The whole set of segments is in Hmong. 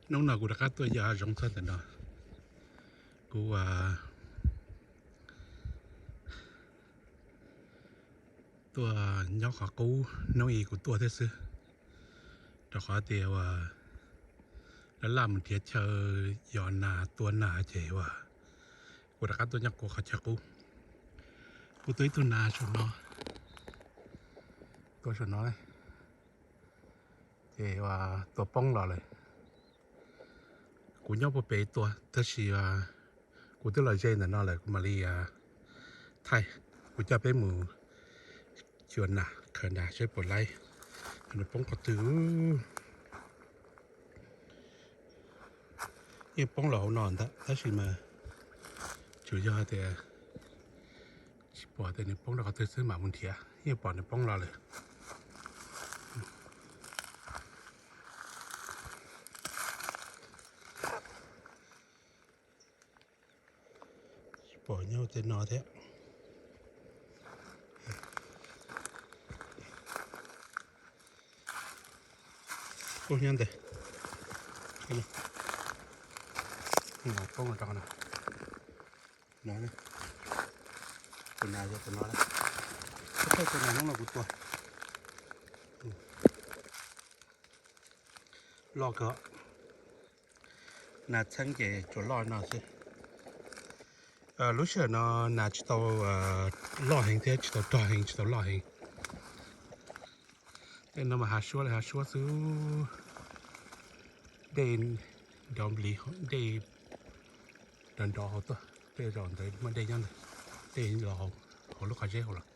Hnub no kuv rov qab tuaj yos hav zoov txog ntawm no. Kuv tuaj nyob qhov qub, hnub i kuv tuaj thiab xwb, rau qhov tias uas laj laj mus nrhiav chaw yos nas tua nas ces uas kuv rov qab tuaj nyob kuv qhov chaw qub. Kuv tua ib tug nas saum no, tua saum no, ces uas tua poob los lawm. Kuv nyob puag pem tua, tab sis kuv twb los ze ntawm no lawm, kuv mam li thaij. Kuv coj peb mus xyuas nas, khaws nas seb puas laib, nws poob qhov twg. Yeej poob los hauv no ntag, tab sis mas tsuas yog tias tsis pom tias nws poob rau qhov twg xwb mam mus nrhiav, yeej pom nws poob los lawm. Tsis pom nyob tej no thiab. Ub, nyob ntawd. Poob rau no. Tus nas yog tus no. Tus nas hnub no kuv tua. Loj kawg. Nas txheeb ces tsuas loj no xwb. Lub sij hawm no nas tsis tau loj heev thiab tsis tau rog heev, tsis tau loj heev. Tej no mas hav suab li hav suab xwb. Dej nrov nplig, dej nrov nrov hauv tuaj, tej zaum ntawd muaj dej nyob ntawd, dej los hauv lub qhov zeb hauv los.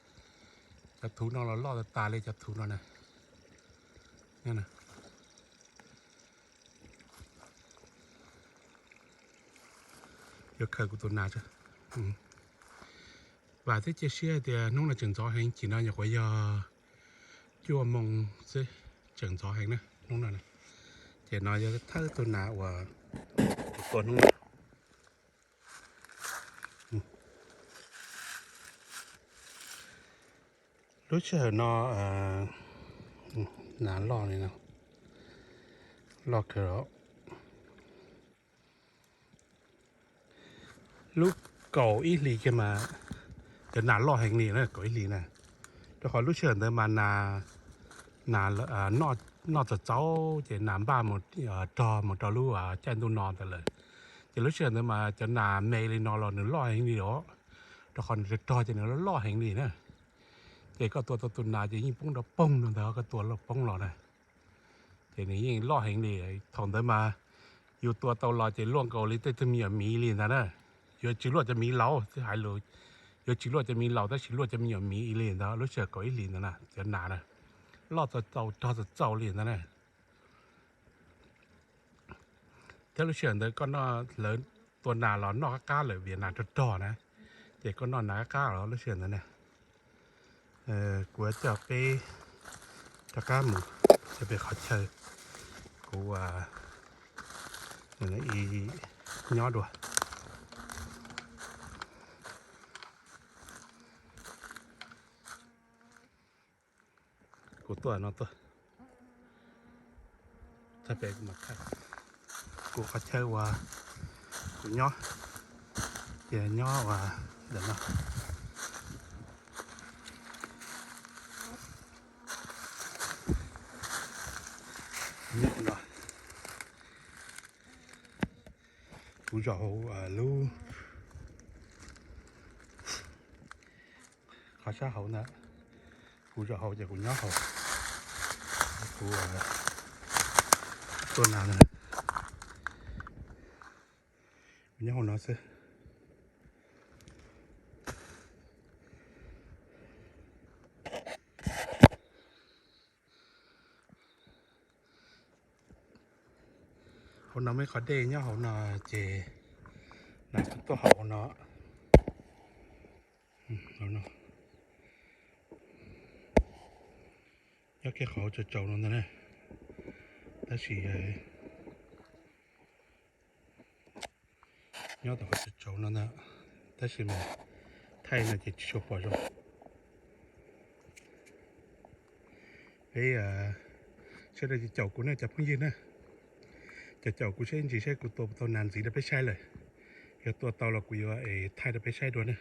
Cov thuv no los loj tas tas li cov thuv no na. Yuav khaws kuv tus nas. Vam thiab cia siab hais tias hnub no tseem ntxov heev, chim no nyuam qhuav yog cuaj moos xwb, tseem ntxov heev na hnub no. Ces no yog thawj tus nas uas kuv tua hnub no. Lub sij hawm no nas loj li no, loj kawg. Lub kaum ib hlis kiag mas cov nas loj heev li na, kaum ib hlis na. Rau qhov lub sij hawm ntawd mas nas, nas noj txaus txaus ces nas npaj mus rog mus rau lub caij ntuj no ntawd lawm. Ces lub sij hawm ntawd mas cov nas me li no los nws loj heev li os, rau qhov nws rog rog ces nws loj heev li na. Ces koj tua tau tus nas ces yeej poob nrov poog no ntag, koj tua poob los na. Ces nws yeej loj heev li. Thaum ntawd mas yus tua tau los ces luaj nkaus li tej tug me nyuam miv li ntag na. Yuav tsis luaj cov miv laus, twb hais lus, yuav tsis luaj cov miv laus tab sis luaj cov me nyuam miv li ntawd, lub sij hawm kaum ib hlis ntawd na, cov nas na, loj txaus txaus rog txaus txaus li ntawd na. Thiab lub sij hawm ntawd koj noj, lawv tua nas los noj qab qab lawm vim nas rog rog na, ces koj noj nas qab qab los lub sij hawm ntawd na. Kuv coj peb rov qab mus rau pem qhov chaw kuv nyob dua. Kuv tuaj no tuaj, txog pem kuv mam thaij. Kuv qhov chaw uas kuv nyob, ces nyob uas ntawm no. Nyob no, kuv zaum hauv lub qhov sab hauv ntag. Kuv zaum hauv ces kuv nyob hauv, kuv tuaj na, kuv nyob hauv no xwb. Hauv no muaj ib qhov dej nyob hauv no, ces nas kuj tuaj hauv no. Nyob kiag qhov tsaus tsaus no ntag na, tab sis nyob tau qhov tsaus tsaus no ntag, tab sis mas thaij no ces tsis tshua pom zoo. Peb sawv daws caum kuv na cov phooj ywg na, Caum caum kuv saib ntsis saib kuv tua puas tau nas ntxiv rau peb saib lawm. Yog tua tau los kuv yuav es thaij rau peb saib dua na.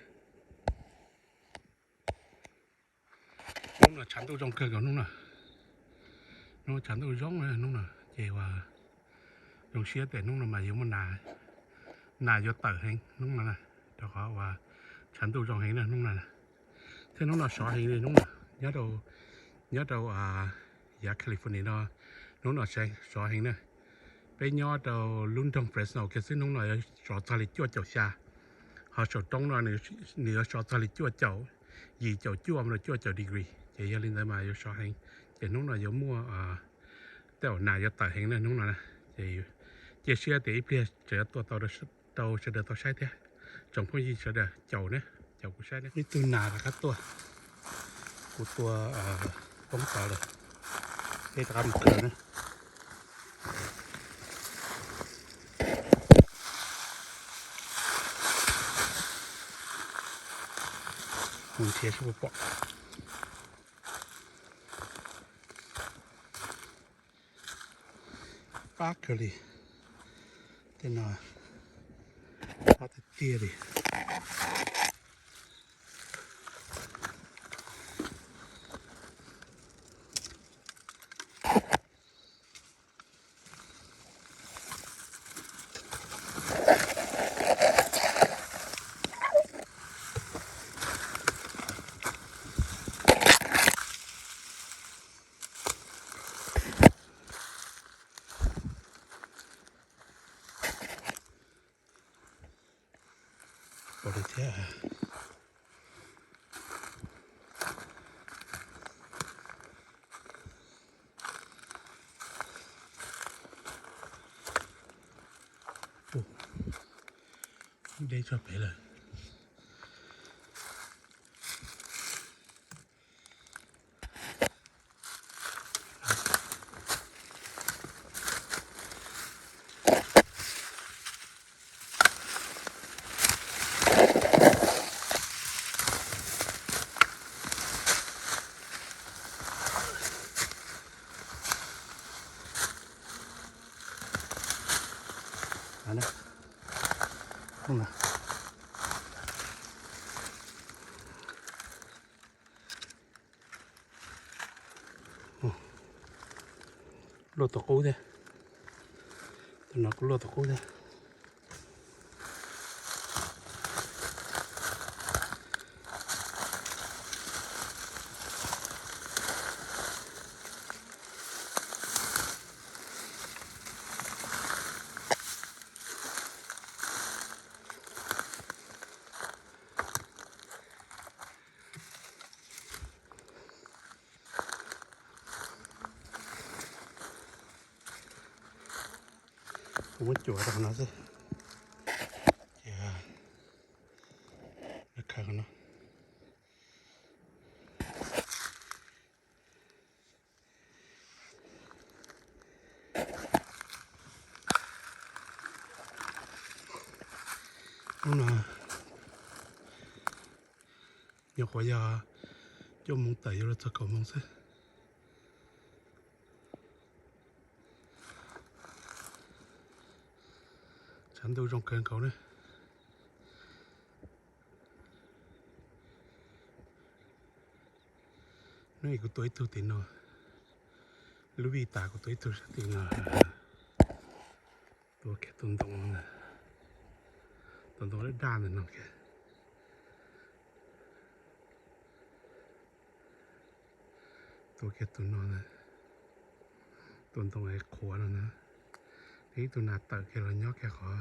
Hnub no tshav ntuj zoo kawg nkaus hnub no. Hnub no tshav ntuj zoo hnub no ces ua zoo siab tias hnub no mas yuav muaj nas, nas yuav tawm heev hnub no na, rau qhov uas tshav ntuj zoo heev na hnub no. Thiab hnub no sov heev li hnub no, nyob rau, nyob rau yav California no, hnub no sov heev na. Peb nyob rau lub nroog Fresno kiag xwb hnub no yuav sov txog li cuaj caum xya, ho saum roob no nws yuav sov txog li cuaj caum, yim caum cuaj mus rau cuaj caum degree, ces yog li ntawd mas yuav sov heev. Ces hnub no yuav muaj tej zaum nas yuav tawm heev na hnub no na. Ces cia siab tias ib pliag tseem yuav tua tau rau sawv daws tau saib thiab. Tsoom phooj ywg sawv daws caum na, caum kuv saib na. Ib tug nas rov qab tuaj, kuv tua poob tod lawm, peb rov qab mus khaws na. Mus nrhiav seb puas pom. Pab kawg li, tej no pab tiag tiag li. Pom li thiab. Deb tshaj pem lawm. Luaj tus qub thiab. Tus no kuj luaj tus qub thiab. Kuv muab cuam rau no xwb. Ces khaws no. Hnub no nyuam qhuav yog cuaj moos tawm yuav luag txog kaum moos xwb. Tshav ntuj zoo kawg nkaus na. Hnub no kuv tua ib tug tim no, lub vij tas kuv tua ib tug sab tim no. Tua kiag tus ntoo, tus ntoo daj daj ntawm no kiag. Tua kiag tus no, tus ntoo qhuav no na. Ib tug nas tawm kiag los nyob kiag qhov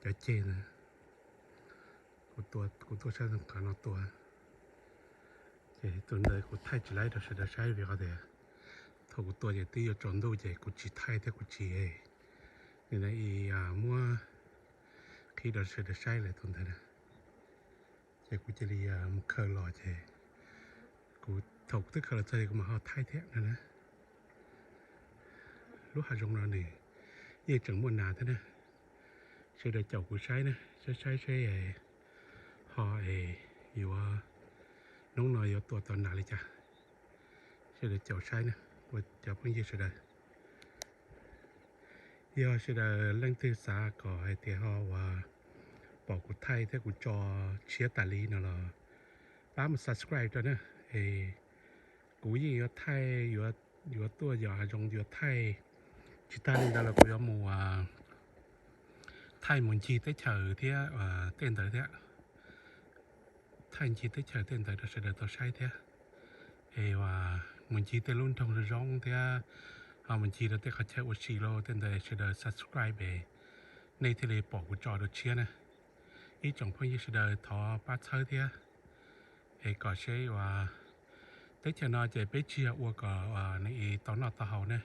cov ceg ntawd. Kuv tua, kuv tuaj sab qhov no tua. Ces tus ntawd kuv thaij tsis laib rau sawv daws saib vim qhov tias thaum kuv tua ces twb yuav tsaus ntuj ces kuv tsis thaij thiab kuv tsis muab qhib rau sawv daws saib lawm tus ntawd na. Ces kuv cia li mus khaws los ces kuv, thaum kuv twb khaws los txog ces kuv mam ho thaij thiab no na. Lub hav zoov no nws yeej tseem muaj nas thiab na. Sawv daws caum kuv saib na, saib saib seb ho es yuav, hnub no yuav tua tau nas li cas. Sawv daws caum saib na, ua cov phooj ywg sawv daws. Yog sawv daws leej twg xav kom hais tias ho uas pom kuv thaij thiab kuv tso tshiab tas li no los pab mus subscribe rau na. Es kuv yeej yuav thaij, yuav tuaj yos hav zoov yuav thaij. Tsis tag li ntawd los kuv yuav mus thaij mus ncig teb chaws thiab tej ntawd thiab. Thaij ncig teb chaws tej ntawd rau sawv daws tau saib thiab. Es mus ncig tej lub nroog zoo zoo thiab ho mus ncig rau tej qhov chaw ua si los tej ntawd sawv daws subscribe es nej thiaj li pom kuv tso dua tshiab na. Ib tsoom phooj ywg sawv daws thov pab txhawb thiab. Es kom seb uas teb chaws no ces peb tsis yog ua kom nws tau noj tau haus ne,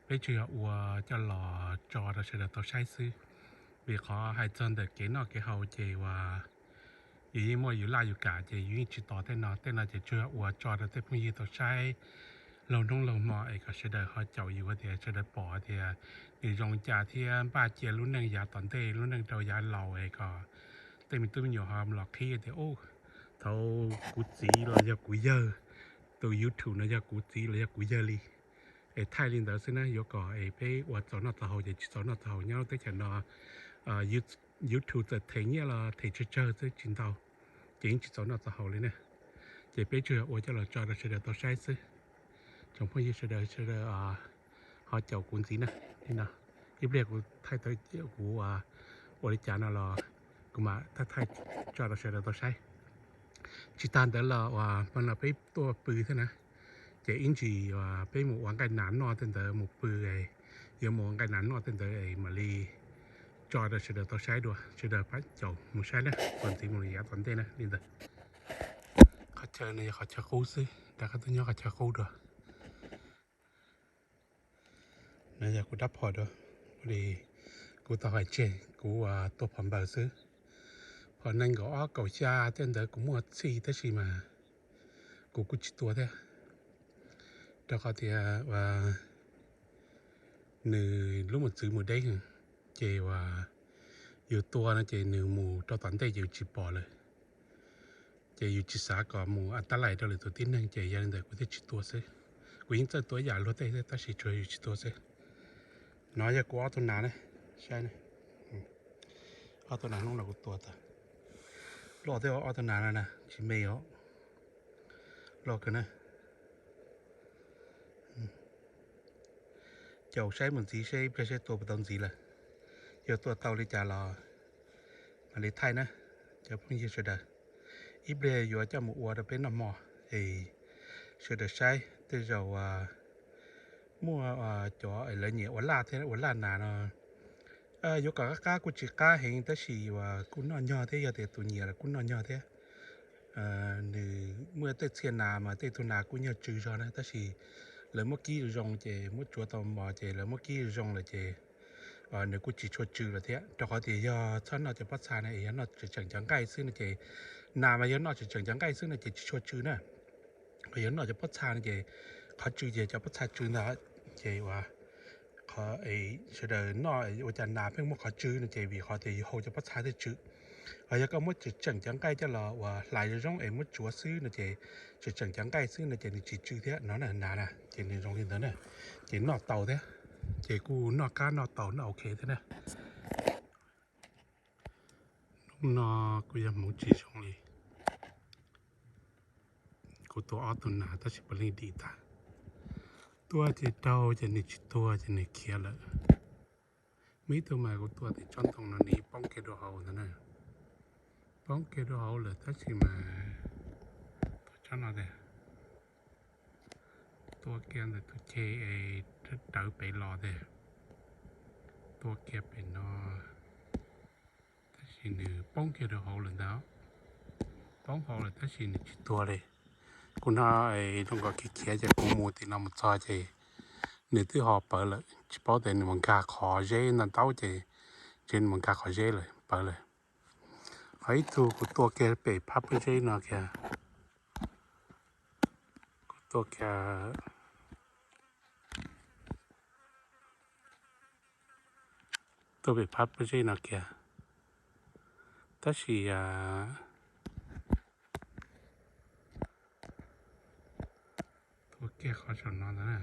peb tsuas yog ua coj los tso rau sawv daws tau saib xwb. Vim qhov hais txog ntawm kev noj kev haus ces uas yus yeej muaj yus laj yus kam ces yus yeej tsis tos tej no. Tej no ces tsuas yog ua tso rau tej phooj ywg tau saib laug hnub laug hmo es kom sawv daws ho caum yus tias sawv daws pom tias nws zoo li cas thiab npaj cia lub neej yav tom ntej lub neej rau yav laus es kom tej me tub me nyuam ho los qhib tias ub, thaum kuv txiv los yog kuv yawg, tus YouTube no yog kuv txiv los yog kuv yawg li. Es thaij li ntawd xwb na, yuav kom es peb ua txaus noj txaus haus ces tsis txaus noj txaus haus nyob lub teb chaws no. YouTube txawm them nyiaj los them tsawg tsawg xwb tsis ntau, ces yeej tsis txaus noj txaus haus li na. Ces peb tsuas yog ua coj los tso rau sawv daws tau saib xwb. Tsoom phooj ywg sawv daws sawv daws ho caum kuv ntxiv na. Li no, ib pliag kuv thaij tau kuv ua li cas no los kuv mam thaij thaij tso rau sawv daws tau saib. Tsis tag ntawd los uas hmo no peb tuaj pw thiab na, ces ib ntsis peb mus ua nqaij nas noj tej ntawd mus pw, yuav mus ua nqaij nas noj tej ntawd es mam li tso rau sawv daws tau saib dua. Sawv daws pab caum mus saib na, txuas ntxiv mus li yav tom ntej na li ntawd. Qhov chaw no yog qhov chaw qub xwb, rov qab tuaj nyob qhov chaw qub dua. No yog kuv dab phom dua, ua li kuv tau hais tseg kuv tua phom npaws xwb. Phom nees nkaum ob kaum xya tej ntawd kuv muaj txhij tab sis mas kuv kuj tsis tua thiab, rau qhov tias nws lub mos txwv mus deb, ces uas yus tua no ces nws mus rau tom ntej ces yus tsis pom lawm. Ces yus tsis xav kom mus a tab lais rau lwm tus tib neeg ces yog li ntawd kuv thiaj tsis tua xwb. Kuv yeej txawj tua ib yam luag tej thiab tab sis tsuas yus tsis tua xwb. No yog kuv ob tug nas na, saib na. Ob tug nas hnub no kuv tua tag. Loj thiab ob tug nas no na, tsis me os. Loj kawg na. Caum saib mus ntxiv seb ib pliag seb tua puas tau ntxiv lawm. Yog tua tau li cas los mam li thaij na, cov phooj ywg sawv daws. Ib pliag yuav coj mus ua rau peb noj hmo es sawv daws saib. Tej zaum muaj cov lawv nyiam ua laj thiab ua laj nas no, yuav kom qab qab kuj tsis qab heev tab sis uas kuj noj nyog thiab, yog tias tus nyiam los kuj noj nyog thiab. Nws muaj tej txhia nas mas tej tug nas kuj nyuag tsw zog na, tab sis lawv muab kib zoo ces muab tsuav tau mos ces lawv muab kib zoo lawm ces nws kuj tsis tshua tsw lawm thiab. Rau qhov tias yog txhob noj cov pob txha na, yog noj tseem cov nqaij xwb no ces, nas mas yog noj tseem cov nqaij xwb no ces tsis tshua tsw na. Yog noj cov pob txha no ces qhov tsw ces cov pob txha tsw ntag. Ces uas qhov sawv daws noj ua cas nas pheej muaj qhov tsw no ces vim qhov tias yus hau cov pob txha thiaj tsw. Ho yog koj muab tseem cov nqaij coj los uas hlais zoo zoo es muab tsuav xwb no ces tseem cov nqaij xwb no ces nws tsis tsw thiab no na, nas na ces nws zoo li ntawd na. Ces noj tau thiab, ces kuj noj qab noj tau noj ok thiab na. Hnub no kuj yog hmoov tsis zoo li. Kuv tua ob tug nas tab sis puav leej dim tag. Tua ces raug ces nws tsis tuag ces nws khiav lawm. Muaj ib tug mas kuv tua tim tsob ntoo no nws poob kiag dua hauv ntawd na. Poob kiag dua hauv lawm tab sis mas tua tsob no tiag, tua kiag ntawm tus ceg es rawv pem los tiag. Tua kiag pem no tab sis nws poob kiag dua hauv lawm ntag. Poob hauv lawm tab sis nws tsis tuag li. Kuv hnov zoo nkaus khiav khiav ces kuv mus tim no mus txog ces nws twb ho pawv lawm, tsis paub tias nws mus nkag qhov zeb ntau ntau ces, ces nws mus nkag qhov zeb lawm pawv lawm. Ho ib tug kuv tua kiag pem phab pob zeb no kiag. Kuv tua kiag, tua pem phab pob zeb no kiag. Tab sis tua kiag qhov saum no ntag na.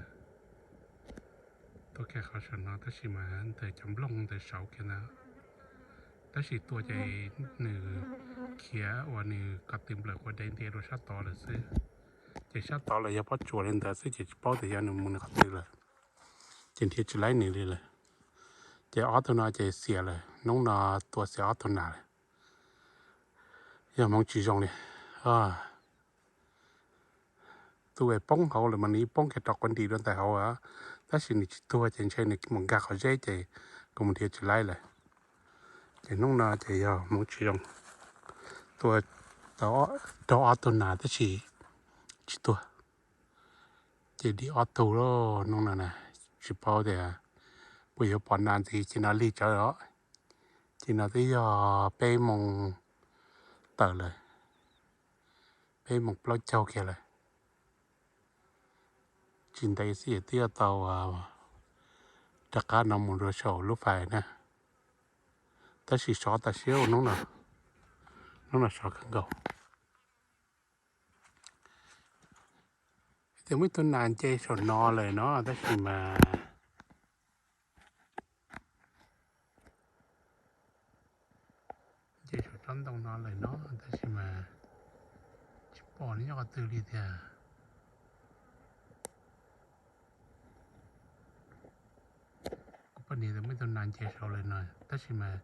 Tuaj kiag qhov saum no tab sis mas ntawm cov nplooj ntawd saud kiag ntag. Tab sis tua ces nws khiav uas nws ko tw nplawm qua dej nti dua sab tod lawm xwb. Ces sab tod lawm yog pob tsuas li ntawd xwb ces tsis paub tias yog nws mus nws qhov twg lawm. Ces nrhiav tsis laib nws li lawm. Ces ob tug no ces xiam lawm, hnub no tua xiam ob tug nas lawm. Yog hmoov tsis zoo li. Tus es poob hauv lawm mas nws poob kiag rov quav ntim dua ntawm hauv, tab sis nws tsis tuag ces ntshe nws mus nkag qhov zeb ces kuv mus nrhiav tsis laib lawm. Ces hnub no ces yog hmoov tsis zoo, tua tau rau ob tug nas tab sis tsis tuag. Ces dim ob tug lauj hnub no na, tsis paub tias puas yuav pom nas ntxiv. Ces no lig tsawv os, ces no twb yog peb moos tawm lawm, peb moos plaub caug kiag lawm. Tsis ntev xwb twb yuav tau rov qab no mus rau saum lub fais na. Tab sis sov tas siab ua hnub no, hnub no sov kawg nkaus. Tias muaj ib tug nas nce saum no lawm no tab sis mas nce saum tsob ntoo no lawm no tab sis mas tsis pom nws nyob qhov twg li tiag. Kuv pom nws tias muaj ib tug nas nce saud lawm no tab sis mas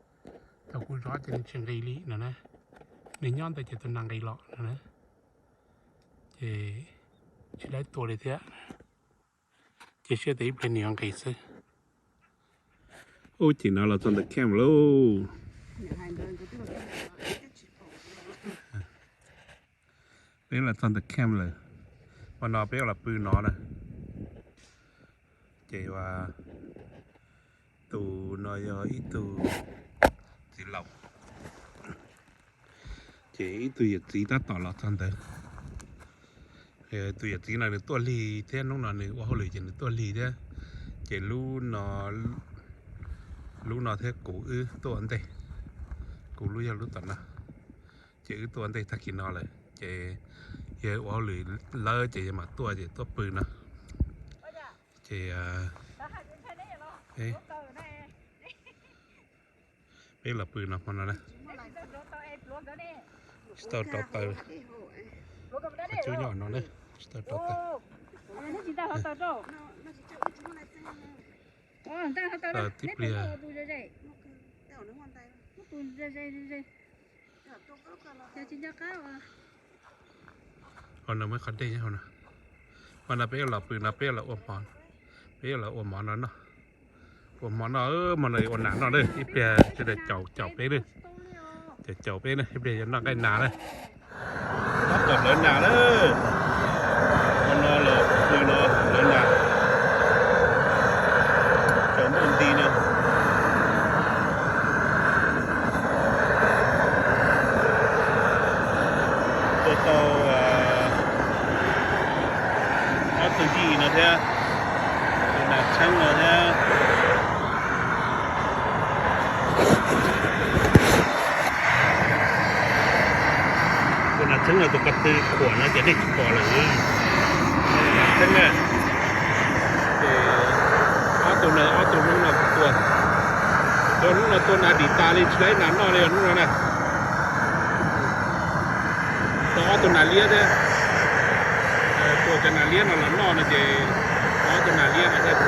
thaum kuv zov ces nws tsis nqis li no na. Nws nyob ntawd ces tus nas nqis los no na, ces tsis laib tua li thiab. Ces siab tias ib pliag nws yuav nqis xwb. Ub, ces no los txog ntawm camp lauj. Peb los txog ntawm camp lawm. Hmo no peb los pw no na. Ces tus no yog ib tug txiv laus, ces ib tug yawm txiv tab tom los txog ntawd. Tus yawm txiv no nws tuaj lig thiab, hnub no nws ua hauj lwm ces nws tuaj lig thiab. Ces lub no, lub no thiab kuv wb tuaj ua ntej, kuv lub yog lub tom no. Ces wb tuaj ua ntej tag kis no lawm ces yog ua hauj lwm lawm ces yog mam tuaj ces tuaj pw no. Ces peb los pw no hmo no na. Tsis tau rauv taws, qhov cub nyob no na, tsis tau rauv taws. Tib pliag. Hauv no muaj qhov dej nyob hauv no. Hmo no peb yuav los pw no, peb yuav los ua hmo, peb yuav los ua mov no noj. Ua hmo no, hmo no ua nas noj na, ib pliag sawv daws caum caum peb na. Caum caum peb na, ib pliag yuav noj nqaij nas na. Tab tom hlawv nas na. Hmo no los pw no hlawv nas, tsaus ntuj nti no. Tua tau ob tug yij no thiab, tus nas txheeb no thiab. Tus nas txheeb no tus ko tw khuam no ces nej tsis pom lawm. Nas txheeb na. Ces ob tug no, ob tug hnub no kuv tua, hnub no tua nas dim tas li, tsis laib nas noj li os hnub no na. Tau ob tug nas liab thiab, tua cov nas liab no los noj no ces tau ob tug nas liab no thiab.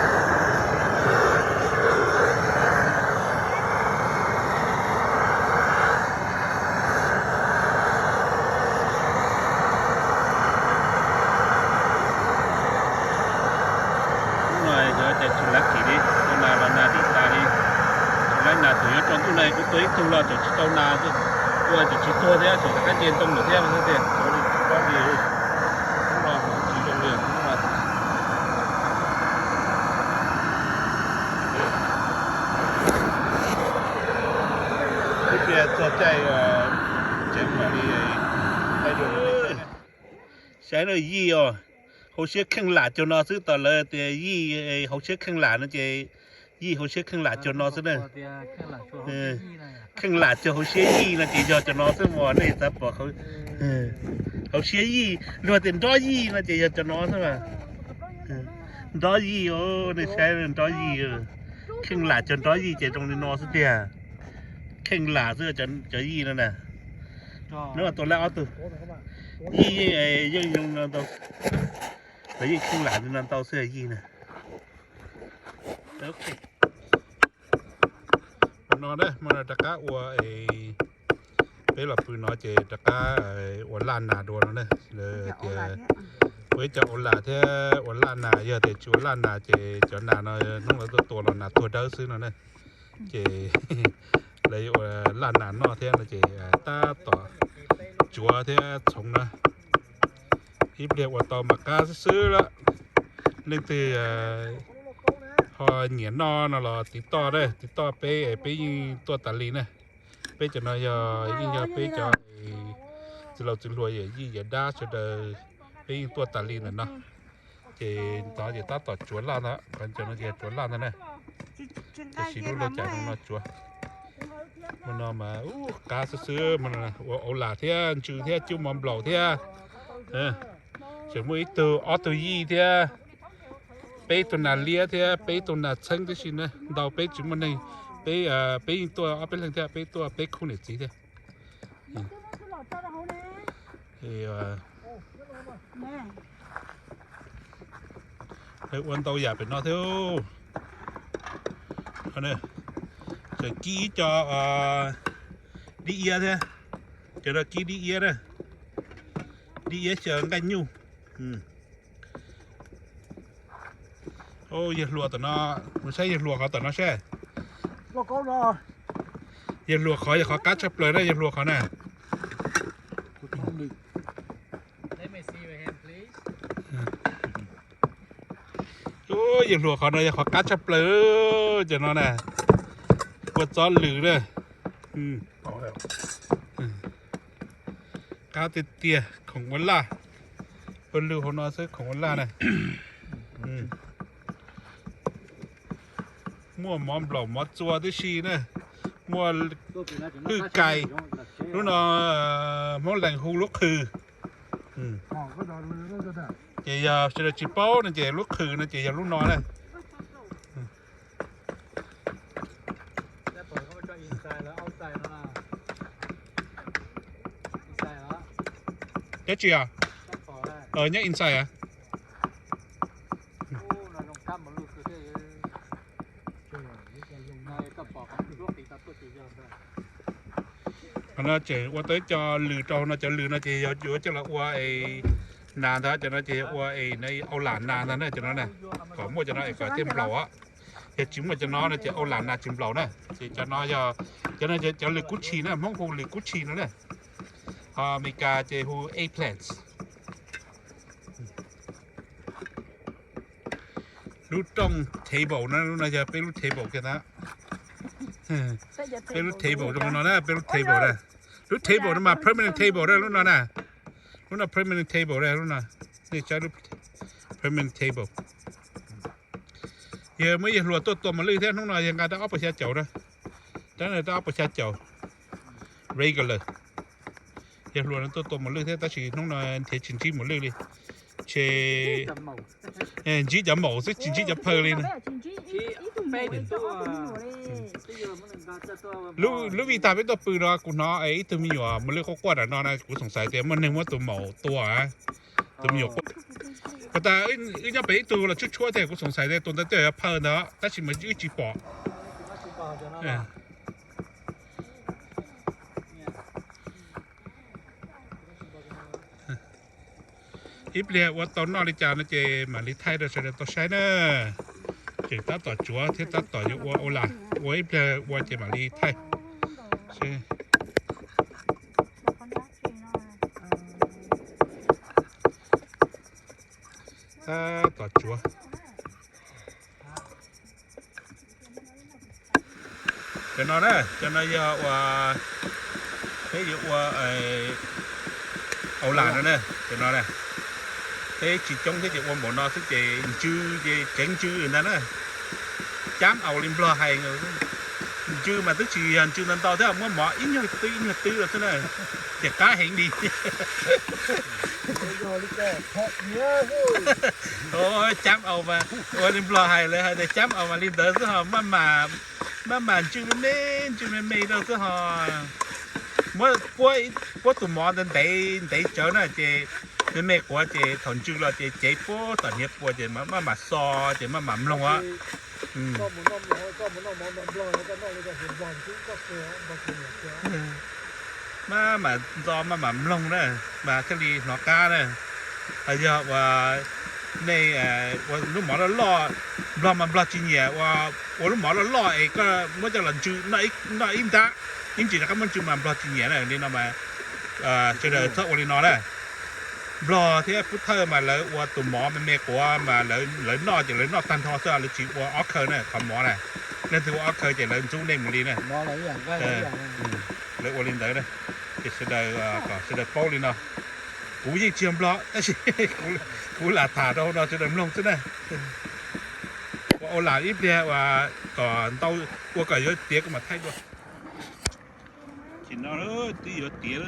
Hnub no yog ces tsis laib kim li, tua nas los nas dim tas li. Tsis laib nas, thaum yuav tsaus ntuj no kuv tua ib tug los tseem tsis tau nas, tua tseem tsis tuag thiab, tseem rov qab nce ntoo lawm thiab no thiab tiag. Ua li, hnub no hmoov tsis zoo li hnub no. Ib pliag txog caij tseev mam li. Saib na, yij os, hauv siab kheej lam cuag no xwb. Tos lawv tias yij hauv siab kheej lam no ces yij hauv siab kheej lam cuag no xwb na. Kheej lam cuag hauv siab yij no ces yog cov no xwb mas nej xav pom. Hauv siab yij, luag tias nrob yij no ces yog cov no xwb mas. Nrov yij, nej saib nrov yij. Kheej lam cov nrov yij ces zoo li no xwb tiag. Kheej lam xwb cov yij no na. Neb tua lab ob tug. Yij yeej zoo no ntau, lawv yeej kheej lam li no ntau xwb yij na. No na, hmo no rov qab ua, peb los pw no ces rov qab ua laj nas dua no na. Tias ua ib co ua lam thiab ua laj nas, yog tias tsis ua laj nas ces cov nas no hnub lawv tuaj tua los nas tuag dawb xwb no na. Ces lawv yuav ua laj nas noj thiab no ces tab tom tsuav thiab txhoov na. Ib pliag ua tau mas qab xwb xwb lawm. Leej twg ho nyiam noj no los tiv toj, tiv toj peb, peb yeej tuaj tas li na. Peb cov no yog yeej yog peb cov txiv laus txiv hluas yawm yij yawm dab sawv daws, peb yeej tuaj tas li ntawm no. Ces ntawd ces tab tom tsuav laj ntag, qhov no ces tsuav laj ntag na. Tiam sis lub laj cas no tsuav. Hmo no mas qab xwb xwb, ua ua lam thiab ntsw thiab cub mov nplaum thiab. Tseem muaj ib tug ob tug yij thiab, peb tug nas liab thiab peb tug nas txheeb tib si na, ntau peb tsis muaj neeg, peb peb yeej tuaj ob peb leeg thiab peb tuaj peb khub niam txiv thiab. Ua ntau yam pem no thiab. Tseem kib ib co dib iab thiab, cov no kib dib iab na, dib iab xyaw nqaij nyuj. Yawg hluas tom no, mus saib yawg hluas qhov tom no seb. Yawg hluas qhov yog qhov qab tshaj plaws na, yawg hluas qhov na. Yawg hluas qhov no yog qhov qab tshaj plaws, cov no na, kua txob lws na. Qab tiag tiag, khoom ua laj. Ua lwj hauv no xwb, khoom ua laj na. Muaj mov nplaum mov txua tib si na, muaj hwj kais, lub no Hmoob Lees hu lub qhwv. Ces yog sawv daws tsis paub no ces lub qhwv no ces yog lub no na. Nyob tsis, nyob inside a. Qhov no tseem ua tau ib co lws rau no, cov lws no ces yog yuav coj los ua es nas ntag, cov no ces yog ua es au lam nas ntag na, cov no na, kom muaj cov no es kom thiaj nplaum os. Yog tsis muaj cov no no ces au lam nas tsis nplaum na. Ces cov no yog, cov no cov lws kub tshis na, Hmoob hu lws kub tshis no na. Ho Amelikas ces hu eggplants. Lub rooj table no, lub no yog peb lub table kiag na. Peb lub table zoo no na, peb lub table na. Lub table no mas permanent table na, lub no na. Lub no permanent table na, lub no. Nej saib lub permanent table. Yog muab yawg hluas tuaj tua mos lwj thiab, hnub no yog nqa rau ob puas xya caum na. Rab no rau ob puas xya caum regular. Yawg hluas no tuaj tua mos lwj thiab tab sis hnub no nrhiav tsis ntsib mos lwj li. Ces ntsib cov maum xwb tsis ntsib cov phaw li na. Lub vij tag peb tuaj pw no kuv hnov ib tug me nyuam mos lwj quaj quaj nram no na, kuv xoom xaiv tias muaj neeg muab tus maum tua. Tus me nyuam quaj. Puas tas wb nyob pem ib tug los tshuab tshuab thiab, kuv xoom xaiv tias tus ntawd tej zaum yog phaw ntawd tab sis mas wb tsis pom. Ib pliag ua tau noj li cas no ces mam li thaij rau sawv daws tau saib na. Tseem tab tom tsuav thiab tab tom yuav ua ua lam, ua ib pliag ua ces mam li thaij. Tab tom tsuav. Cov no na, cov no yog ua, peb yuav ua au lam no na, cov no na. Peb tsis coob thiab ces ua npaum no xwb ces ntsw, ces tseev ntsw ntag na. Cab aus li Nplog hais, Ntsw mas twb tsis yog ntsw ntau ntau thiab, muab mov ib nyuag twb ib nyuag twb rau xwb na, ces qab heev li. Cab aus mas, ua li Nplog hais lawv hais tias cab aus mas li ntawd xwb ho, maj mam ntsw me me, ntsw me me rau xwb ho. Muab puab tus mov ntev ntev tsawv na ces me me quav ces thaum ntsw los ces cev puab tom hniav pua ces maj mam xo ces maj mam mloog os. Maj mam ntxo maj mam mloog na, mas thiaj li hnov qab na. Yog uas nej ua lub mov loj loj, Nplog mas Nplog tsis nyiam ua lub mov loj loj es koj muab coj los ntsw noj ib nrab, ib ntsis rov qab muab ntsw mas Nplog tsis nyiam na. Li no mas sawv daws txhob ua li no na. Nplog thiab Pub Thawj mas lawv ua tus mov me me quav mas lawv noj ces lawv noj tag nrho xwb, lawv tsis ua ob khaw na, qhov mov na. Leej twg ua ob khaw ces lawv ntxub nej mus li na. Lawv ua li ntawd na, ces sawv daws kom sawv daws paub li no. Kuv yeej tsis yog Nplog tab sis kuv lam tham rau hauv no sawv daws mloog xwb na. Ua au lam ib pliag uas kom ntau, ua kom yuav tiav kuv mam thaij dua. Ces no twb yuav tiav,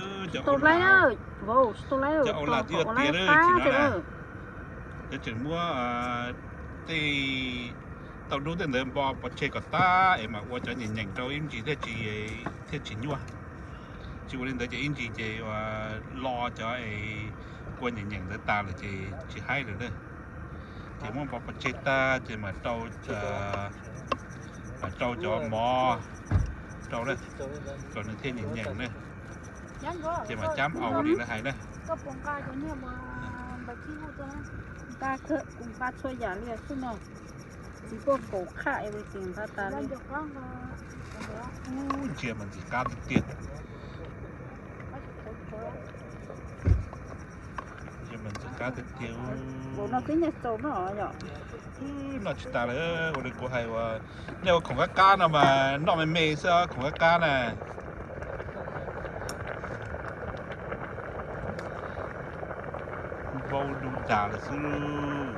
cov au lam twb yuav tiav lawm ces no na. Cov tseem muab tej tauj dub tej ntawd npo pov tseg kom tag es mam ua cov nyeem nyeem rau ib ntsis thiaj tsis nyuaj. Tsis ua li ntawd ces ib ntsis ces lo cov es kua nyeem nyeem ntawd tas lawm ces tsis haib lawm na. Ces muab npo pov tseg tag ces mam rau, mam rau cov mov rau na, kom nws thiaj nyeem nyeem na. Ces mam cab aus li lawv hais na. Nqa txhua yam li xwb no. Tsis poj kaum qhaj es tsis nqa tas li. Ntsia mas ntxim qab tiag tiag. Ntsia mas ntxim qab tiag tiag. Npaum no twb nyiam txaus no yom. Noj tsis tas lawm, ua li kuv hais uas nej ua khoom qab qab no mas noj me me xwb, khoom qab qab na. Npau du das lawm xwb.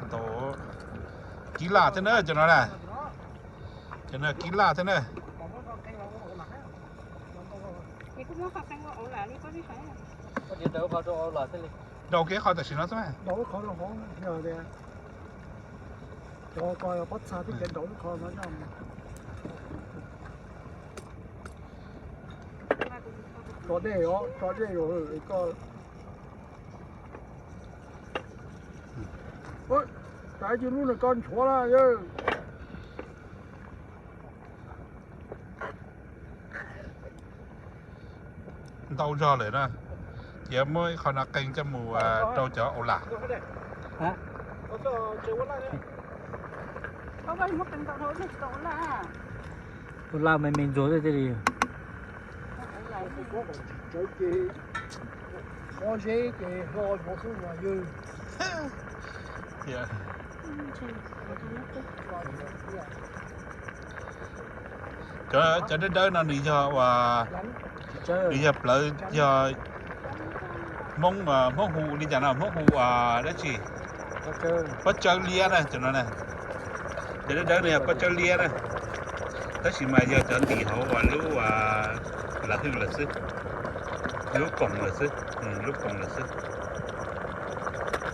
Ntau, kib laj thiab na cov no na. Cov no kib laj thiab na. Rau kiag qhov tam sim no xwb. Tso dej os, tso dej os. Tais cia lub no koj nchuav lawm. Ntau zog lawm na, ces muab ib qho no qee coj mus rau cov au lam. Au lam me me ntsuag thiaj li. Cov dawb dawb no nws yog uas, nws yog plawv, yog Hmoob, Hmoob hu li cas no, Hmoob hu dab tsi? Pob tsawb liab na cov no na. Cov dawb dawb no yog pob tsawb liab na, tab sis mas yog cov ntim hauv uas lub lam hwj lawm xwb, lub poom lawm xwb, lub poom lawm xwb.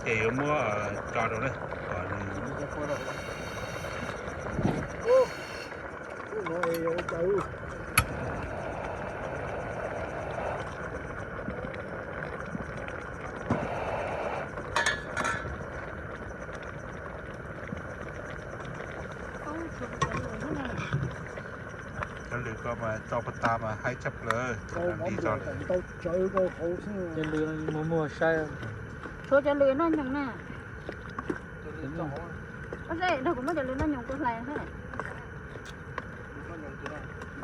Ces yuav muab tso rau na, kom nws Cov lwm ko mas tso puag ta mas haib tshaj plaws. Tshuav cov lwm noj nyoos na. Nrog kuv muab cov lwm noj nyoos kuv hlais na.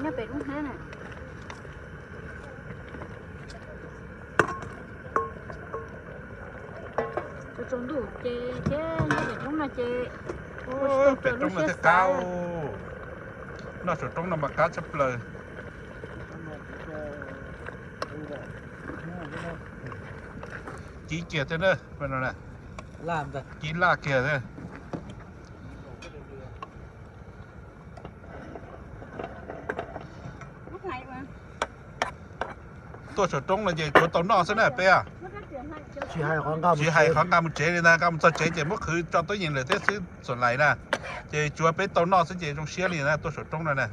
Nyob pem lub hnab na. Tsaus ntuj ces thiab nyob pem roob no ces, pem roob no thiaj qab. Noj saum roob no mas qab tshaj plaws. Kib kiag thiab na, kib laj kiag thiab. Tuaj saum roob no ces tsuav tau noj xwb na peb. Tsis hais qhov nqa mus tsev li ntag, nqa mus txog tsev ces muab qhwv tso tuab yees lawm thiab xwb txam lais na. Ces tsuav peb tau noj xwb ces zoo siab li na tuaj saum roob no na.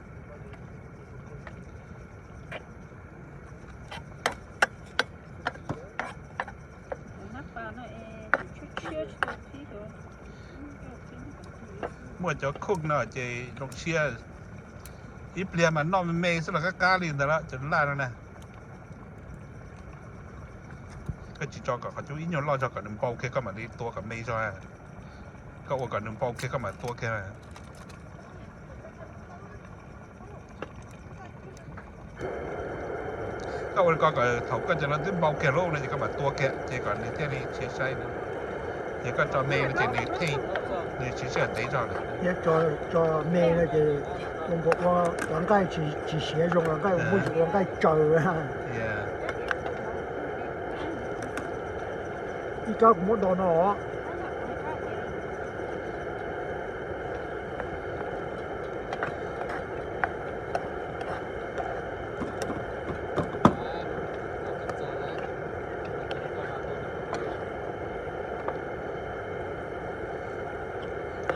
Muaj cov cook no ces zoo siab, ib pliag mas noj me me xwb los qab qab li ntawd lawm cov laj no na. Koj tsis tso kom qhov cub ib nyuag loj zog kom nws npau kiag koj mam li tua kom me zog. Koj ua kom nws npau kiag koj mam tua kiag. Koj ua li ko kom thaum koj cov no twb npau kiag lawm no ces koj mam tua kiag ces kom nws thiaj li tsis saib na. Ces koj tso me no ces nws theej, nws tsis sij hawm ntev zog lawm. Tso me no ces ua nqaij tsis siav zoo, nqaij ua nqaij tsaws. Ib rab kuv muab do no.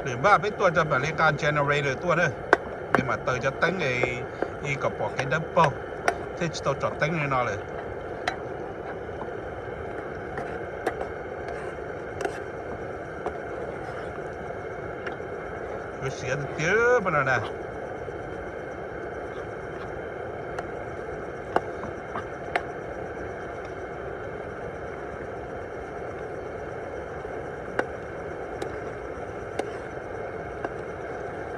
Lwm npaj peb tuaj rau pem li nqa generator tuaj na, nws mam taws cov teeb es kom pom kev dawb paug, thiaj tsis tau tsom teeb li no lawm. Kuv siav tiag tiag no na.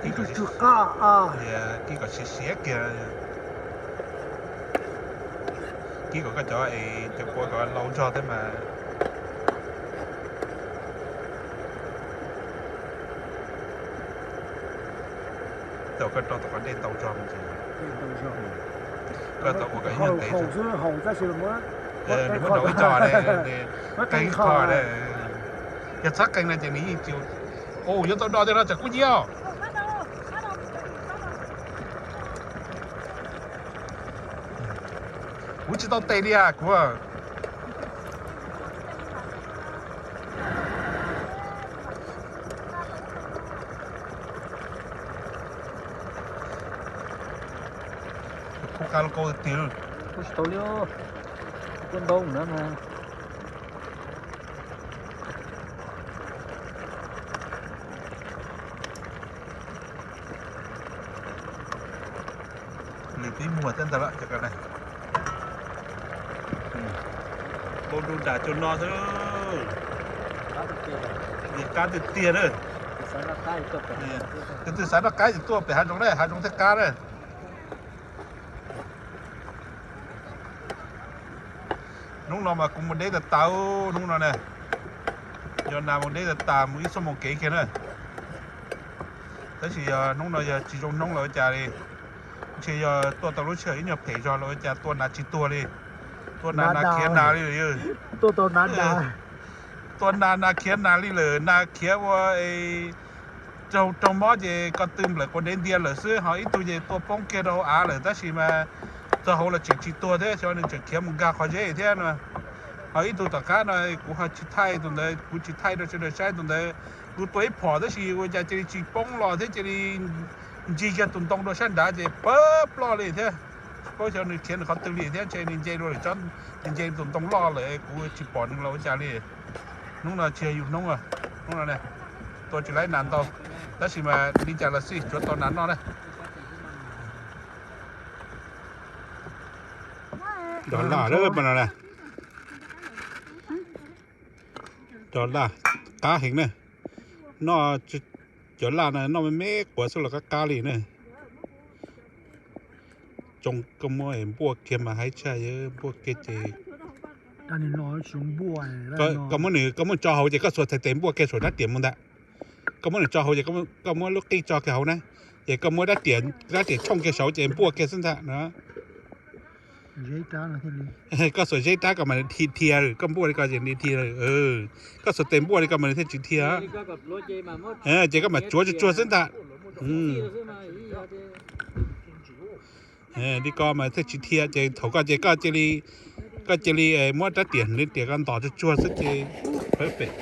Kib kom siav siav kiag. Kib kom koj cov es cov kua kom lau zog thiab mas. Tau koj rau tom qhov dej ntau zog ntsis. Koj tau ua kom ib nyuag ntev xwb. Nws muab nrau ib co, qee ib qho. Yog txhob qee no ces nws yeej tsis. Ua yuav tau do tiag no tsam kuv nyiav. Kuv tsis tau tes li kuv. Kuv qab lauj kaub tiag. Kuv tsis tau li, kuv ntau na. Nws pib muag thiab ntag lawm cov ko na. Npau nru nram cov no xwb. Qab tiag tiag na. Tus twg xav noj qab ces tuaj pem hav zoov na, hav zoov thiaj qab na. Hnub no mas kuv mus deb tas tas hnub no na. Yog nas mus deb tas tas mus ib xuab moos kev kiag na. Tab sis yog hnub no yog tsis zoo hnub los ua cas li. Ntshe yog tuaj tau lub sij hawm ib nyuag phem zog los ua cas tua nas tsis tuag li. Tua nas nas khiav nas li lawm. Tua nas nas khiav nas li lawm, nas khiav ua raug raug mob ces ko tw nplawm quav dev ntiag lawm xwb, ho ib tug ces tua poob kiag rau hauv av lawm tab sis mas txog hauv los tseem tsis tuag thiab, xyov nws tseem khiav mus nkag qhov zeb thiab no. Ho ib tug tom qab no kuv ho tsis thaij tus ntawd, kuv tsis thaij rau sawv daws saib tus ntawd. Kuv tua ib phom tab sis ua cas cia li tsis poob los thiab cia li ncig kiag tus ntoo rau sab nrad ces pawg ploj li thiab. Tsis paub xyov nws khiav nws qhov twg li thiab, ntshe nws nce dua lawm, nws nce tus ntoo loj lawm kuv tsis pom nws los ua cas li. Hnub no tsis yog yus hnub, hnub no tua tsis laib nas ntau, tab sis mas li cas los xij tsuav tau nas noj na. Cov laj, cov laj qab heev na. Noj cov laj no noj me me quav xwb los qab qab li na. Tsoo koj muab npuaj kiag mas haib tshaj, npuaj kiag ces koj muab nws, koj muab tso hauv ces koj xuas tes npuaj kiag saum rab riam mus ntag. Koj muab nws tso hauv ces koj muab lub qij tso kiag hauv na, ces koj muab rab riam tshooj kiag saud ces npuaj kiag xwb ntag no. Koj xuas zeb rab ko mas nws dhia dhia, koj npuaj li ko ces nws dhia. Koj xuas tes npuaj li ko mas nws thiaj tsis dhia. Ces koj mam tsuav tsuag tsuag xwb ntag. Li ko mas thiaj tsis dhia, ces thaum ko ces koj cia li Koj cia li muab rab riam hneev riam koj ntos tsuag tsuag xwb ces perfect.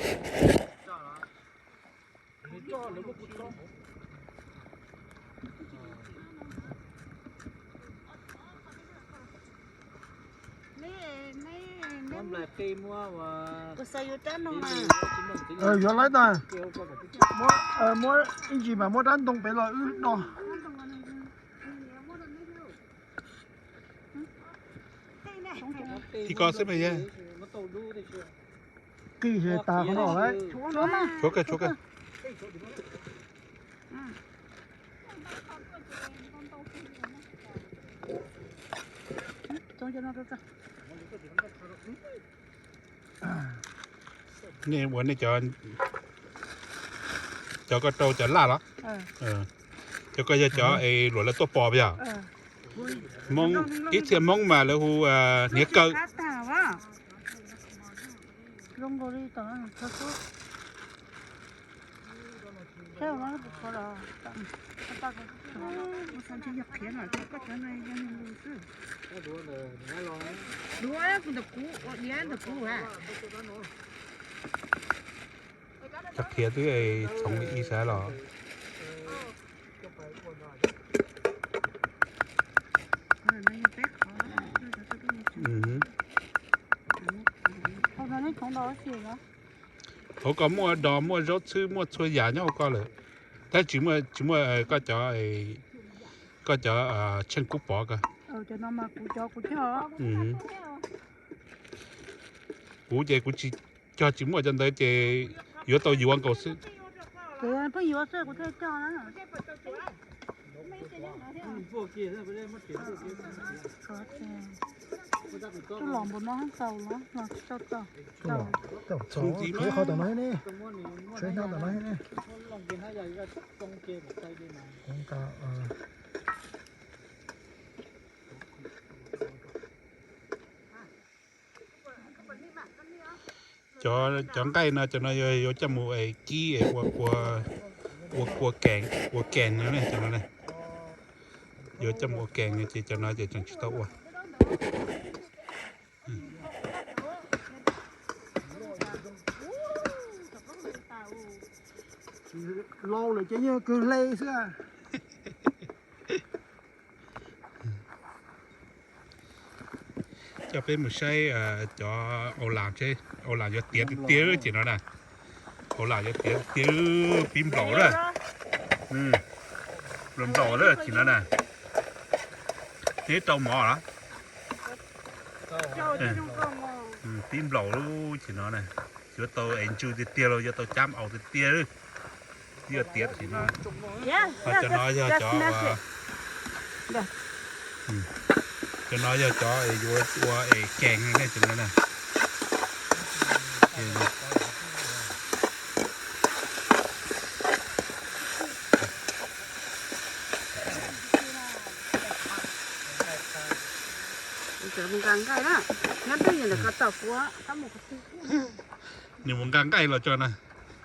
Yuav laib tas. Muab ib ntsis mas muab rab ntoo pem los wb do. Ib ko xwb mas yog. Qij tas qhov no lawm. Tshuav kawg, tshuav kawg. Nej ua nej cov, cov koj rau cov laj los? Cov koj yog cov es luam lawv tuaj pov yog? Hmoob, ib txhia Hmoob mas lawv hu hniav kaw. Cov qhiav twb txhoov li ib sab los. Hauv koj muaj dos, muaj zaub txhwb, muaj txhua yam nyob hauv koj lawm. Tab tsis muaj, tsis muaj koj cov, koj cov tsheej kub pov ko. Kuv ces kuv tsis, cog tsis muaj cov ntawd ces yuav tau yuav nkaus xwb. Tuaj los npaum no txaus los tsis tau txaus. Txhoov ntxiv mas. Tshuav ib hnab ntawm no ne. Cov, cov nqaij no, cov no yuav coj mus es kib es ua kua, ua kua kees, ua kees no ne, cov no ne. Yuav coj mus ua kees no ces cov no ces tseem tsis tau ua. Laus lawm ces yog kawg hle xwb. Coj peb mus saib cov au las, au las yuav tiav tiag tiag ces no na. Au las yuav tiav tiag, pib nplaum lawm. Nplaum nplaum lawm ces no na. Neb rau mov los? Pib nplaum lawm ces no na. Yuav tau es ntsw tiag tiag los yuav tau cab aus tiag tiag. Yuav tiav ces no. Ho cov no yog cov, cov no yog cov es yuav ua es kees ne ces no na. Mus nqa nqaij na, nyob twj ywm ntawm ko tom kuv. Nws mus nqa nqaij los tso na,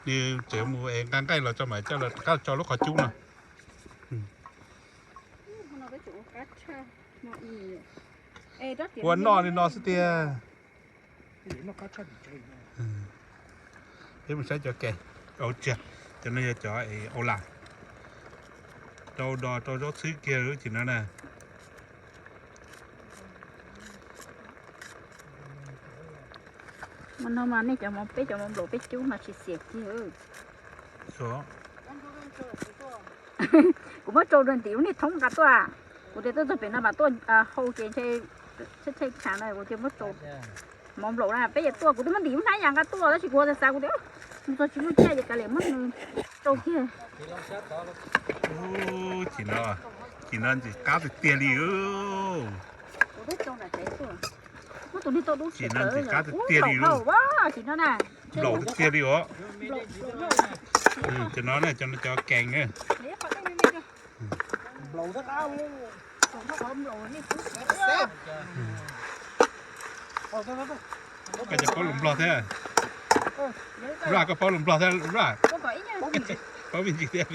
nws tseem mus es nqa nqaij los tso mas coj los rov qab tso lub qhov cub no. Ua noj li no xwb tiag. Peb mus saib cov kees, au tsia, cov no yog cov es au las, rau dos rau zaub txhwb kiag lub ces no na. Mas no mas nej cov mov, peb cov mov nplaum peb cub mas tsis xiam kiag. Kuv muab rau rau ntim lub niag thoob nqa tuaj. Kuv tias tuaj txog pem no mas tuaj hau ces ntshe tshaib tshaib tshav no kuv thiaj muab rau. Mov nplaum na peb yuav tuaj, kuv twb muab ntim lub hnab yas nqa tuaj tab sis kuv xav xav kuv tias mus txog tsis muaj caij ces kav liam muab nws rau kiag. Ces no, ces no ntxim qab tiag tiag li. Ces no ntxim qab tiag tiag li lauj. Nplaum tiag tiag li os. Ces no na, cov no cov kees na. Koj cov paub lus Nplog thiab. Raj, koj paub lus Nplog thiab Raj? Paub me ntsis thiab.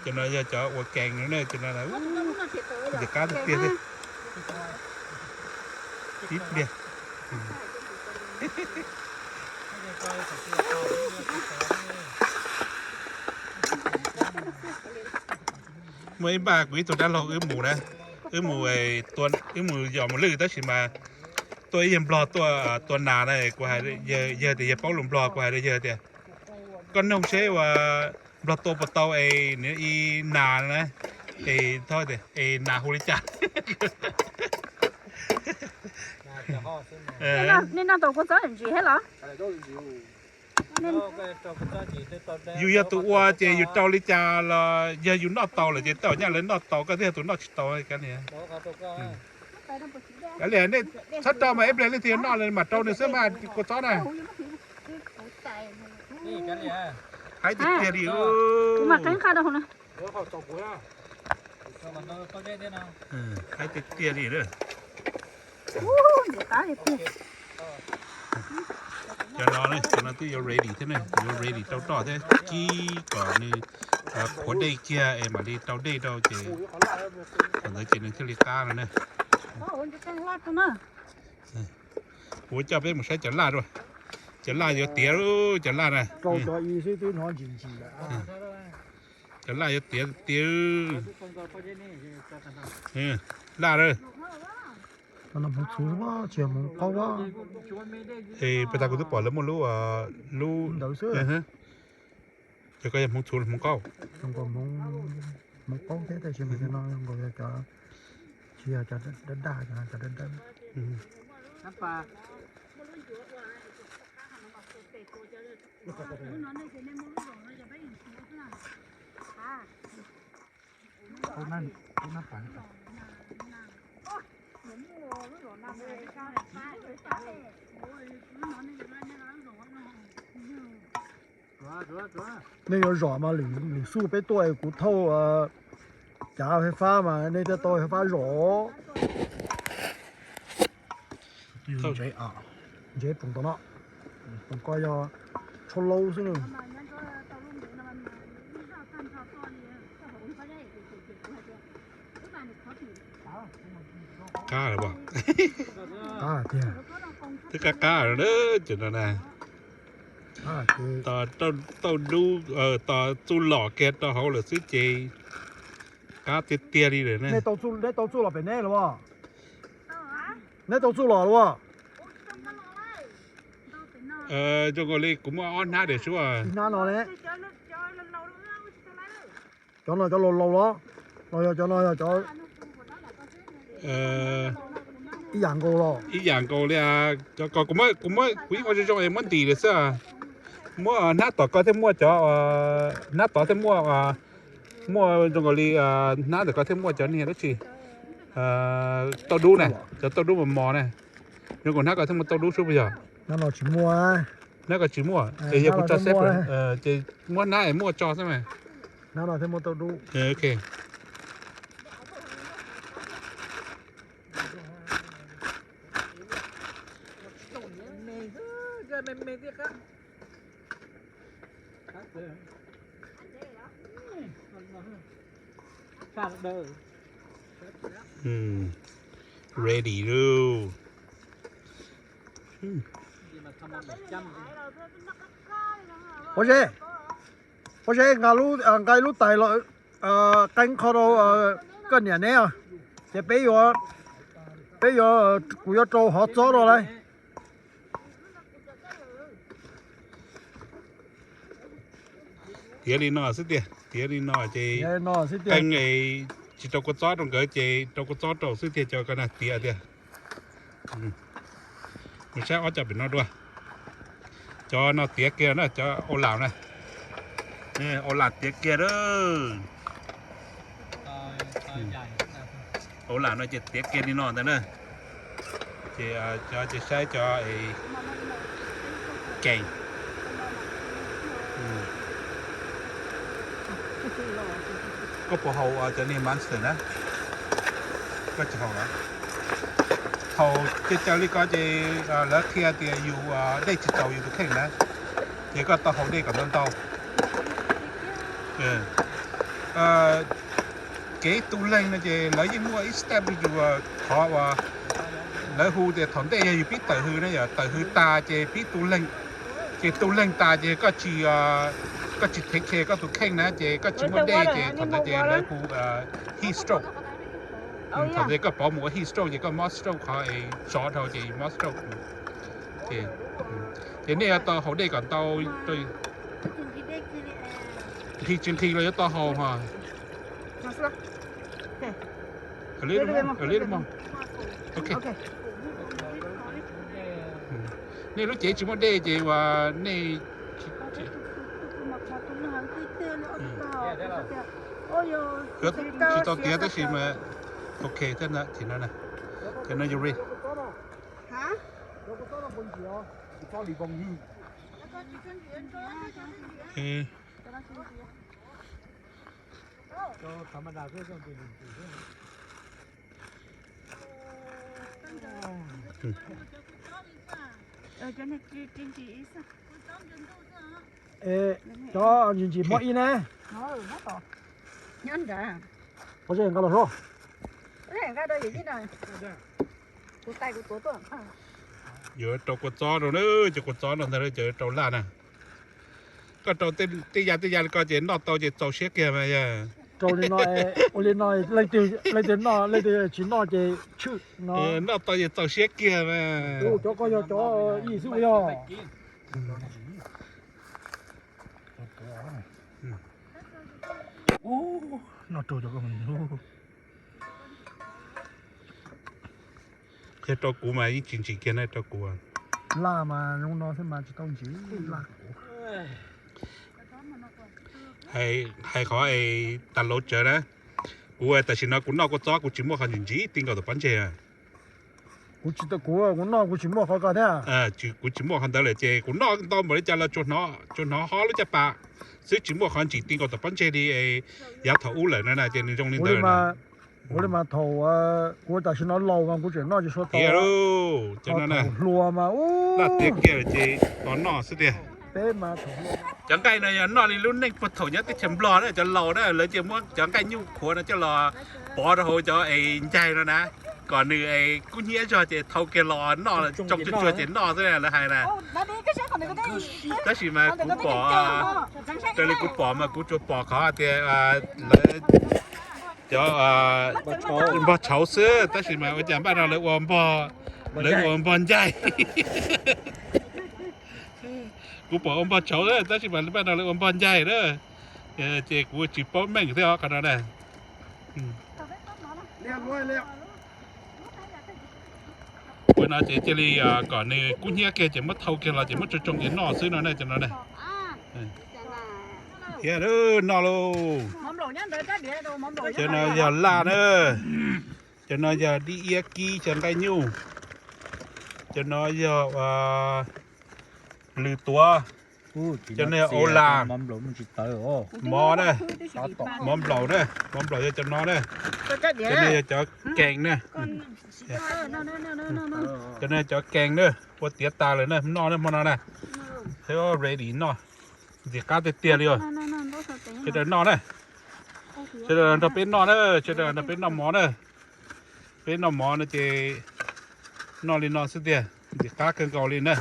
Cov no yog cov ua kees no ne, cov no ntxim qab tiag tiag thiab. Ib pliag. Muaj ib npaj kuv ib tug dab laug wb mus na, wb mus, wb mus yos mus lwj tab sis mas tuaj ib yawg nplog tuaj tua nas na, kuv hais, yawg tias yawg paub lus nplog, kuv hais rau yawg tias koj noog seb ua nplog tua puas tau es nws ib nas na, es, es nas hu li cas. Nej noj tau kua txob ntsis thiab los? Yus yog tus ua ces yus rau li cas los yog yus noj tau lawm ces tej zaum nyaj lawv noj tau, koj thiaj yog tus noj tsis tau. Kav liam, nej txhob rau mas ib pliag leej twg yog noj lawm mam rau nws xwb mas kua txob na. Haib tiag tiag li. Haib tiag tiag li. Cov no, cov no twb yuav ready thiab ne, yuav ready rau roj thiab kib kom nws qhuav dej kiag es mam li rau dej rau ces thaum ntawd ces nws thiaj li qab no ne. Kuv coj peb mus saib cov laj dua. Cov laj yuav tiav, cov laj na. Cov laj yuav tiav tiav. Laj na. Hmoov txhuv tsis yog hmoov qaub. Pes tas kuv twb pom lawv muaj lub, lub ntawd xwb. Ces koj yog hmoov txhuv los hmoov qaub? Hmoov qaub thiab tab sis mas cov no nkaus yog cov, tsis yog cov daj daj, cov daj daj. Nej yuav zom mas lwm xub peb tuaj kuv thauj cav fais fab mas nej thiaj tau fais fab zom. Ntsev poom tom no, poom ko yog tshuaj laub xwb na. Qab lawm, qab tiag. Twb qab qab lawm ces no na. Tos tauj dub, tos txuj lom kiag rau hauv lawm xwb ces qab tiag tiag li lawm ne. Neb tau txuj los pem neb los? Neb tau txuj los los? Zoo nkaus li kuv muaj ob hnab diam sub. Hnab no ne? Cov no cov laus laus los? Los yog cov no yog cov ib yam nkaus los? Ib yam nkaus li. Cov ko kuv muab, kuv ib qho zoo zoo es muab ntim lawm xwb. Muab hnab tom ko thiaj muaj cov, hnab tod thiaj muaj, muaj zoo nkaus li hnab ntawm ko thiaj muaj cov niag dab tsi, tauj dub na, cov tauj dub mos mos na. Zoo nkaus hnab ko thiaj muaj tauj dub sub puas yog? Hnab no tsis muaj. Hnab ko tsis muaj es yog kuv tso xeb, ces muab hnab es muaj tso xwb mas. Hnab no thiaj muaj tauj dub. Ready lauj. Pob zeb, pob zeb, nqa ib lub tais los qeeb qho rau koj niam neb os. Ces peb yuav, peb yuav, kuv yuav rau hov txob rau lauj. Tiav li no xwb tiag, tiav li no ces qeeb, tsis rau kua txob rau nkawd ces rau kua txob rau xwb tiag, cov ko na tiav tiag. Mus saib ob cov pem no dua. Cov no tiav kiag na, cov au lam na. Au lam tiav kiag lawm. Au lam no ces tiav kiag li no ntawd na. Ces cov, ces saib cov kees. Koj puas haus cov niag Monster na? Koj tsis haus los? Haus caws caws li ko ces lawv qhia tias yus dej tsis txaus yus tus kheej na, ces koj tau haus dej kom ntau ntau. Kev tu leeg no ces lawv yeej muaj ib step rau yus, qhov uas lawv hu tias thaum ntej yog yus pib tawm hws na, yog tawm hws tas ces pib tu leeg. Ces tu leeg tas ces koj tsis, koj tsis thev khe koj tus kheej na ces koj tsis muaj dej ces thaum ntawd ces lawv hu heat stroke. Thaum ntawd koj pov mus ua heat stroke ces koj mob stroke qhov es tsov dhau ces mob stroke. Ces nej yuav tau haus dej kom ntau, nqhis tsis nqhis los yuav tau haus os. Nej lub cev tsis muaj dej ces uas nej, tsis tau tiav tab sis mas ok thiab na, ces no, ces no yus ready. Cov ntsis ntsis hmo ib ne. Nyob nrad. Pov tseg nqa los soj. Yuav rau kua txob rau na, cov kua txob no ntag, cov rau laj na. Koj rau tej ya tej ya li ko ces noj tau ces txaus siab kiag mas yog. Rau li no, ua li no, leej twg noj leej twg tsis noj ces tshwm no. Noj tau ces txaus siab kiag mas. Cov ko yog cov ib xwb yog. Noj rau cov ko. Qhia rau kuv mas yeej tsis ntsim kiag na rau kuv. Laj mas zoo no xwb mas tsis tau ntsim laj kuv. Hais qhov es tas lauv tsawv na, kuv tam sim no kuv noj kua txob kuv tsis muaj qhov ntsim ntsim ti nkaus tom pob ntseg. Kuv tsis tau, kuv, kuv noj kuv tsis muaj qhov ko thiab. Kuv tsis muaj qhov ntawd lawm ces kuv noj ntau npaum li cas los tsuas hnov ho lub caj pas xwb, tsis muaj qhov ntsim ti nkaus tom pob ntseg li yav thaum ub lawm no na ces nws zoo li ntawd. Ua li mas thaum kuv tam sim no laus mas kuv tseem noj tsis sua tau. Cov no na, hluas mas laj tiag kiag ces tos noj xwb tiag. Cov nqaij no yog noj li lub neej puag thaum nyob teb chaws Nplog na, cov laus na lawv cia muab cov nqaij nyuj khuav no coj los pov rau hauv cov es ncaig no na, kom nws es kub hnyiab zog ces thau kiag los noj, tsoo tsuag tsuag ces noj xwb lawv hais na. Tab sis mas kuv pom, raws li kuv pom mas kuv tsuas pom qhov tias lawv cov npog tshauv xwb, tab sis mas ua cas npaj no lawv ua npog, lawv ua npog ncaig. Kuv pom ua npog tshauv tab sis mas npaj no lawv ua npog ncaig na, ces kuv tsis paub meej thiab os qhov no na. Ua no ces cia li kom nws kub hnyiab kiag ces muab thau kiag los ces muab tsoo tsoo ces noj xwb no na, cov no na. Thiab noj lauj. Cov no yog laj na. Cov no yog dib iab kib cov nqaij nyuj. Cov no yog lws tuav. Cov no yog au las. Mov na, mov nplaum na, mov nplaum yog cov no na. Cov no yog cov kees na. Cov no yog cov kees na, ua tiav tas lawm na, noj na hmo no na. Ready noj, ntxim qab tiag tiag li os. Sawv daws noj na, sawv daws nrog peb noj na, sawv daws nrog peb noj mov na. Peb noj mov no ces noj li no xwb tiag, ntxim qab kawg nkaus li na.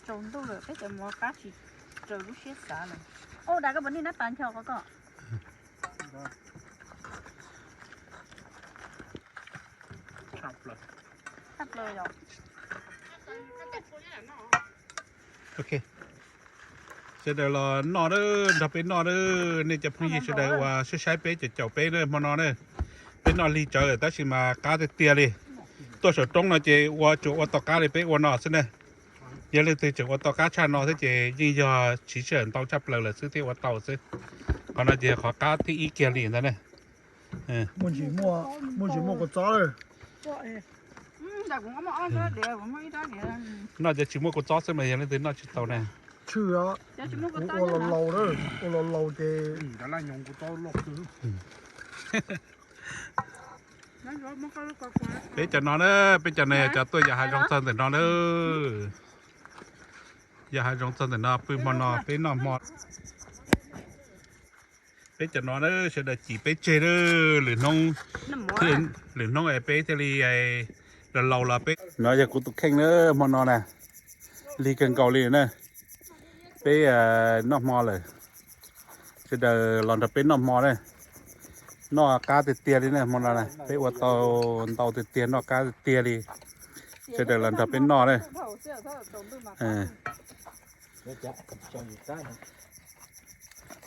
Tsaus ntuj lawm peb cov mov qab tsis raws lub siab xav lawm. Ua cas koj puas nij nab pas ncho ko koj? Sawv daws los noj na, nrog peb noj na, nej cov phooj ywg sawv daws uas saib saib peb caum caum peb na hmo no na. Peb noj lig tsawv lawm tab sis mas qab tiag tiag li. Tuaj saum roob no ces ua tsuas ua tau qab li peb ua no xwb na. Yog leej twg tseem ua tau qab tshaj no thiab ces yeej yog siv sij hawm ntau tshaj plaws lawm xwb thiaj ua tau xwb. Qhov no ces yog qhov qab thib ib kiag li ntag na. Muaj ntsis muaj kua txob lawm. Noj cov tsis muaj kua txob xwb mas yog leej twg noj tsis tau na. Tshwj os, kuv ua los laus, ua los laus ces peb cov no na, peb cov no yog cov tuaj yos hav zoov txog ntawm no na. Yos hav zoov txog ntawm no pw hmo no peb noj hmo. Peb cov no na sawv daws cim peb tseg na, lwm hnub, lwm hnub es peb thiaj li laus laus los peb. No yog kuv tus kheej na, hmo no na, lig kawg nkaus li na. Peb noj hmo lawm, sawv daws los nrog peb noj hmo na. Noj qab tiag tiag li na, hmo no na peb ua tau ntau tiag tiag, noj qab tiag tiag li. Sawv daws los nrog peb noj na.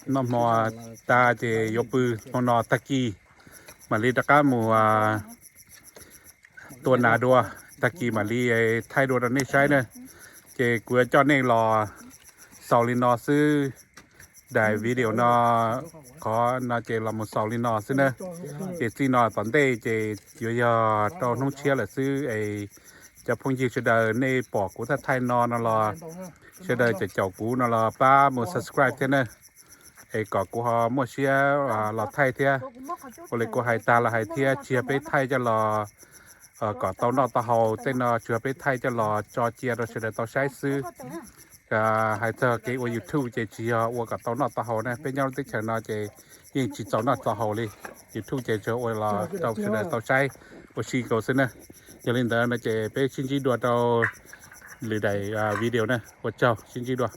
Noj hmo tas ces yuav pw, hmo no tag kis mam li rov qab mus tua nas dua, tag kis mam li thaij dua rau nej saib na. Ces kuv yuav coj nej los xaus li no xwb. Daim video no, qhov no ces los mus xaus li no xwb na. Ces txij no tom ntej ces yuav yog rau hnub tshiab lawm xwb es cov phooj ywg sawv daws nej pom kuv thaij thaij no no los sawv daws caum caum kuv no los pab mus subscribe thiab na, es kom kuv ho muaj siab los thaij thiab. Ua li kuv hais tag los hais thiab, tsis yog peb thaij coj los kom tau noj tau haus, tej no tsuas yog peb thaij coj los tso cia rau sawv daws tau saib xwb. Hais txog kev ua YouTube ces tsis yog ua kom tau noj tau haus na, peb nyob lub teb chaws no ces yeej tsis txaus noj txaus haus li. YouTube ces tsuas ua los rau sawv daws tau saib ua si nkaus xwb na. Yog li ntawd no ces peb sib ntsib dua rau lwm daim video na, ua tsaug, sib ntsib dua.